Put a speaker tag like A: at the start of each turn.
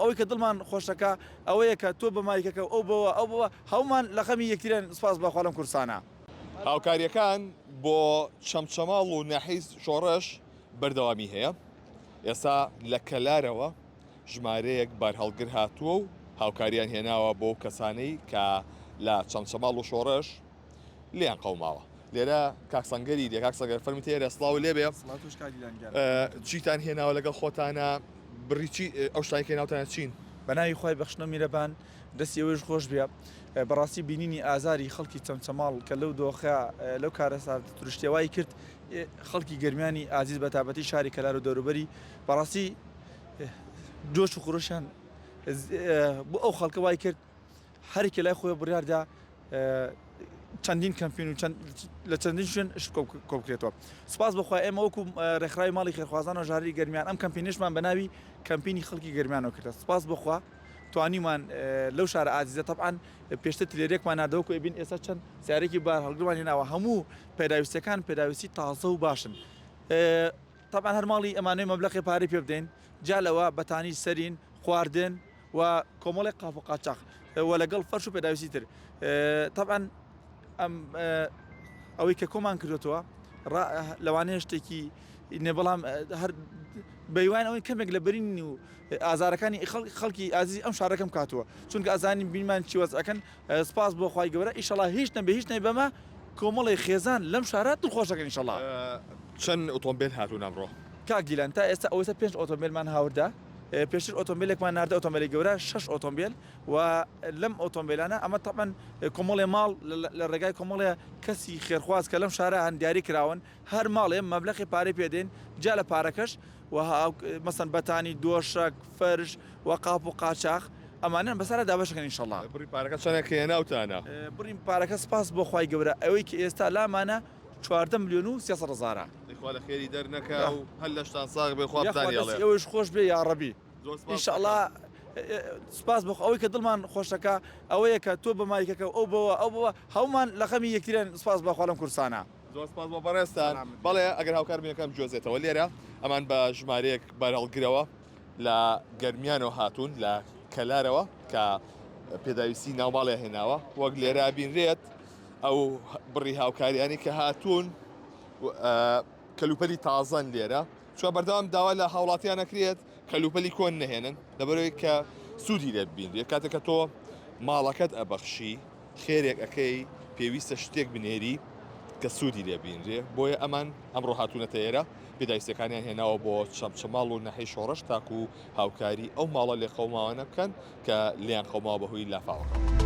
A: ئەوەی کە دڵمان خۆشەکە ئەوەیە کە تۆ بە مایکەکە و ئەو بەوە ئەو بەوە هەموومان لە خەمی یەکترین سوپاس بەخوا لەم کوردستانە.
B: هاوکارییەکان بۆ چەمچەماڵ و ناحیەی شۆڕش بەردەوامی هەیە، ئێستا لە کەلارەوە ژمارەیەک بارهەڵگر هاتووە و هاوکارییان هێناوە بۆ کەسانەی کە لە چەمچەماڵ و شۆڕش لێیان قەوماوە. لێرە کاک سەنگەری لێ کاک سەنگەر فەرمووی تێرە سڵاو لێبێ.
A: سڵاو تۆش کاک دیلان گیان.
B: چیتان هێناوە لەگەڵ خۆتانە بڕی چی ئەو شتانەی کە هێناوتانە چین؟
A: بە ناوی خوای بەخشنە و میرەبان دەستی ئێوەیش خۆش بێ بەڕاستی بینینی ئازاری خەڵکی چەمچەماڵ کە لەو دۆخە لەو کارەساتە تروشتیە وای کرد خەڵکی گەرمیانی ئازیز بە تابەتی شاری کەلار و دەوروبەری بەڕاستی جۆش و خرۆشیان بۆ ئەو خەڵکە وای کرد هەرێکی لای خۆی بڕیاردا چەندین کەمپین و لە چەندین شوێن شت کۆبکرێتەوە سپاس بەخوا ئێمە وەکو ڕێکخراوی ماڵی خێرخوازان و ژاری گەرمیان ئەم کەمپینیشمان بە ناوی کەمپینی خەڵکی گەرمیانەوە کردە سپاس بەخوا توانیمان لەو شارە ئازیزە تەبعەن پێشتر تلێرێکمان ناردەوە کو ئەبین ئێستا چەند سیارێکی بار هەڵگرمان هێناوە هەموو پێداویستەکان پێداویستی تازە و باشن تەبعەن هەر ماڵی ئەمانەوەی مەبلەقێ پارەی پێ بدەین جا لەوە بەتانی سەرین خواردن و کۆمەڵێک قاپ و قاچاخ و لەگەڵ فەرش و پێداویستی تر تەبعەن ئەم ئەوەی کە کۆمان کردوتەوە لەوانەیە شتێکی نێ بەڵام هەر بەیوان ئەوەی کەمێک لە برین و ئازارەکانی خەڵکی ئازیزی ئەم شارەکەم کاتووە چونکە ئەزانین بینمان چی وەزعەکەن سپاس بۆ خوای گەورە ئیشەڵا هیچ نەبێ هیچ نەبێ بەمە کۆمەڵی خێزان لەم شارە دڵخۆشەکەن ئیشەڵا.
B: چەند ئۆتۆمبێل هاتوون ئەمڕۆ؟
A: کاک دیلان تا ئێستا ئەوەیسە پێنج ئۆتۆمبێلمان هاوردە پێشتر ئۆتۆمبێلێکمان ناردە ئۆتۆمبێلی گەورە شەش ئۆتۆمبێل و لەم ئۆتۆمبێلانە ئەمە تەبعەن کۆمەڵێ ماڵ لە ڕێگای کۆمەڵێ کەسی خێرخواز کە لەم شارە هەن دیاری کراون هەر ماڵێ مەبلەغی پارەی پێ دێن جیا لە پارەکەش و مەسەن بەتانی دۆشەک فەرش و قاپ و قاچاخ ئەمانەن بەسەرا دابەشەکەن ئینشەڵا.
B: بڕی پارەکە چەنە کە هێناوتانە؟
A: بڕی پارەکە سپاس بۆ خوای گەورە ئەوەی کە ئێستا لامانە 14 ملیۆن و 300 هەزارە.
B: دەی خوا لە خێری دەر نەکا و هەر لەشتان ساغ بێ خوا
A: یاخوا
B: بتانهێڵێ.
A: دەستی ئێوەیش خۆش بێ یاڕەبی.
B: زۆر سپاست
A: ئینشەڵا
B: دەکەم.
A: سپاس بۆ خوا ئەوەی کە دڵمان خۆشەکا ئەوەیە کە تۆ بە مایکەکە و ئەو بەوە ئەو بەوە هەموومان لە خەمی یەکترین سپاس بۆ خوا لەم کوردستانە.
B: زۆر سپاس بۆ بەڕێزتان. بەڵێ ئەگەر هاوکارم یەکەم بگوێزێتەوە لێرە ئەمان بە ژمارەیەک بارهەڵگرەوە لە گەرمیانەوە هاتوون لە کەلارەوە کە پێداویستی ناوماڵیان هێناوە وەک لێرە بینرێت ئەو بڕی هاوکاریانی کە هاتوون کەلوپەلی تازەن لێرە چوە بەردەوام داوا لە هاوڵاتیان نەکرێت کەلوپەلی کۆن نەهێنن لەبەرەوەی کە سوودی لێ ببینرێت کاتێک کە تۆ ماڵەکەت ئەبەخشی خێرێک ئەکەی پێویستە شتێک بنێری کە سوودی لێ بینرێ بۆیە ئەمان ئەمڕۆ هاتوونەتە ئێرە پێداویستیەکانیان هێناوە بۆ چەمچەماڵ و نەحەی شۆڕش تاکو هاوکاری ئەو ماڵە لێقەوماوانە بکەن کە لێیان قەوماوە بەهۆی لافاوەکەوە.